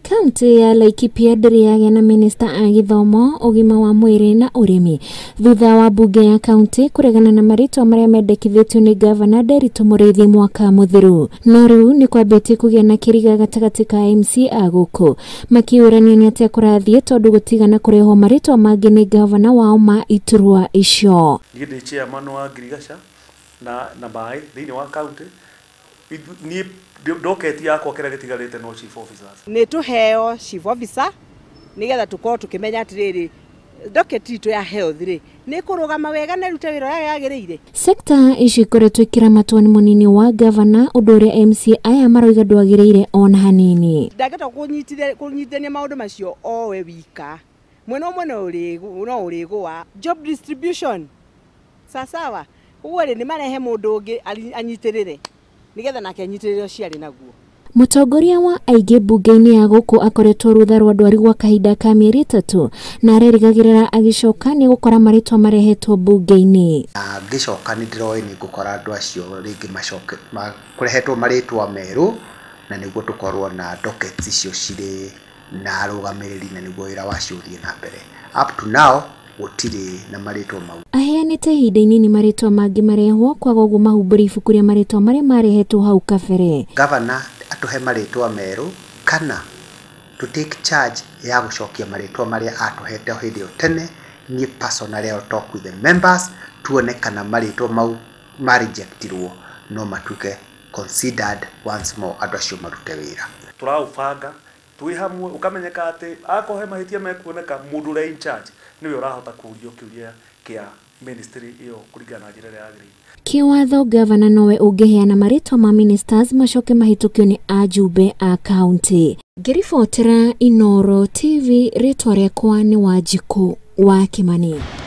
Kaunti ya Laikipia ndĩrĩ yagĩa na minista a gĩthomo, ũgima wa mwĩrĩ na ũrĩmi thutha wa mbunge ya kaunti kũregana na marĩtwa marĩa mendekithĩtio nĩ gavana Nderitu Mũrĩithi mwaka mũthiru. No rĩu nĩ kwambĩtie kũgĩa na kĩriga gatagatĩ ka MCA gũkũ makĩũrania nĩ atĩa kũrathiĩ tondũ gũtigana kũrehwo marĩtwa mangĩ nĩ gavana wao ma iturwa icio. Niĩ ndĩ chairman wa ngirigaca na maĩ thĩinĩ wa kaunti. Niĩ ndoketi yakwa kĩrĩa gĩtigarĩte no chief officers. Nĩ tũheo chief officer nĩgetha tũkorwo tũkĩmenya atĩrĩrĩ docket itũ ya health rĩ nĩ kũrũgama wega na ĩrute wĩra ũrĩa yagĩrĩire. Sekta ici ikoretwo ikĩramatwo nĩ mũnini wa gavana, ũndũ ũrĩa MCA aya maroiga ndwagĩrĩire ona hanini. Ndangĩhota kũnyitithania maũndũ macio owe wika, mwena ũmwe no ũrĩgũa. Job distribution sawasawa, ũguo rĩ nĩ marehe mũndũ ũngĩ anyitĩrĩre nĩgetha nake anyitĩrĩre ũcio arĩ naguo. Mũtongoria wa aingĩ mbunge-inĩ ya gũkũ akoretwo rũtha rwa ndwari gwa kahinda ka mĩeri 3 na arerĩgagĩrĩra agĩcoka nĩ gũkora marĩtwa marehetwo mbunge-inĩ. Ngĩcoka nĩ ndĩroĩ nĩ ngũkora andũ acio rĩngĩ macoke kũrehetwo marĩtwa merũ na nĩguo tũkorwo na dockets icio cirĩ na arũgamĩrĩri na nĩguo wĩra wacio ũthiĩ na mbere. Up to now gũtirĩ na marĩtwa mau. Aheanĩte ihinda inini marĩtwa mangĩ marehwo kwaga ũguo mahumbũri ibuku rĩa marĩtwa marĩa marehetwo hau kabere. Gavana atũhe marĩtwa merũ kana to take charge ya gũcokia marĩtwa marĩa atũhete o hĩndĩ ĩyo tene. Niĩ personally I'll talk with the members tuone kana marĩtwa mau marejectirwo no matuĩke considered once more andũ acio marute wĩra. Tũraũbanga twĩ hamwe ũkamenyeka atĩ akorwo he mahĩtia mekuoneka mũndũ ũrĩa in charge nĩwe ũrahota kũũrio kĩũria kĩa ministry ĩyo kũringana na njĩra ĩrĩa yagĩrĩire. Kĩwatho gavana nowe ũngĩheana marĩtwa ma ministers macoke mahĩtũkio nĩ ajumbe a kaunti. Ngĩribotera Inooro TV, rĩtwa rĩakwa nĩ Wanjikũ wa Kĩmani.